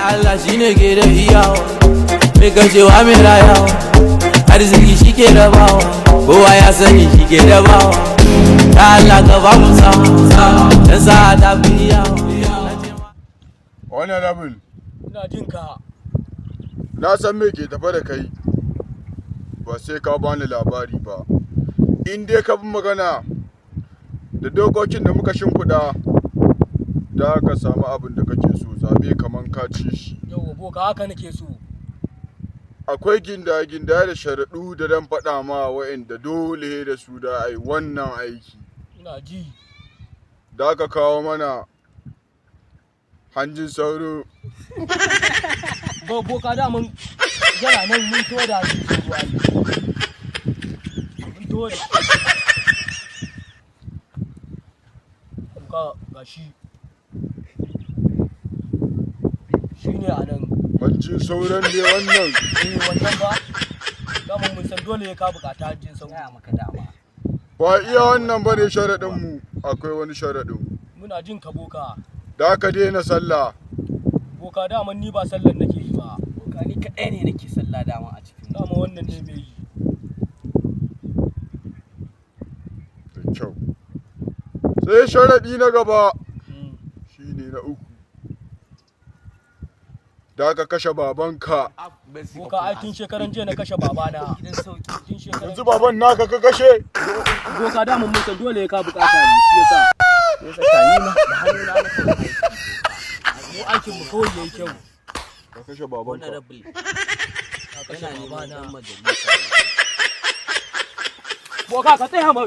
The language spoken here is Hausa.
Allah shine ke da iyawa, mai kashewa, mai rayawa, arziki shi ke rabawa, kowa ya sani shi ke rabawa. Ya Allah, ka ba mu sa'a, dan sa'a ta fi iyawa. Honorable, Ina jin ka. na san me ke tafe da kai, ba sai ka bani labari ba. In dai ka bi magana da dokokin da muka shimfiɗa, da ka samu abin da kake so, zaɓe kaman ka ci shi. Yau boka, haka nake so. Akwai ginda-ginda da sharaɗu da dan faɗa ma wa'inda dole da su da ai wannan aiki. Ina ji. Da ka kawo mana hanjin sauro. Boka, daman yana nan, mun to da hanjin sauro ai. Mun to da. Boka, ga shi. Shi ne a nan. Hanjin sauron ne wannan? Eh, wannan ba. Daman mun san dole ya ka bukata hanjin sauro. Gaya maka dama. Ba iya wannan ba ne sharaɗinmu, akwai wani sharaɗin. Muna jin ka, boka. Da ka daina sallah. Boka, daman ni ba sallar nake yi ba. Boka, ni kaɗai ne nake sallah dama a cikin. Dama wannan ne mai yi. Da kyau. Sai sharaɗi na gaba, shine na uku, da ka kashe babanka. Boka, ai tun shekaran jiya na kashe babana. Gidan sauki. Tun shekaran Yanzu baban naka ka kashe? Boka, daman mun san dole ya ka bukata ne, shi yasa. Ya saka ni ma da hannuna na kan aiki. Mu aikin mu kawai yayi kyau. Ka kashe babanka? Honorable Ka kashe yana neman babana. dan majalisa. Boka, ka tsaya ma.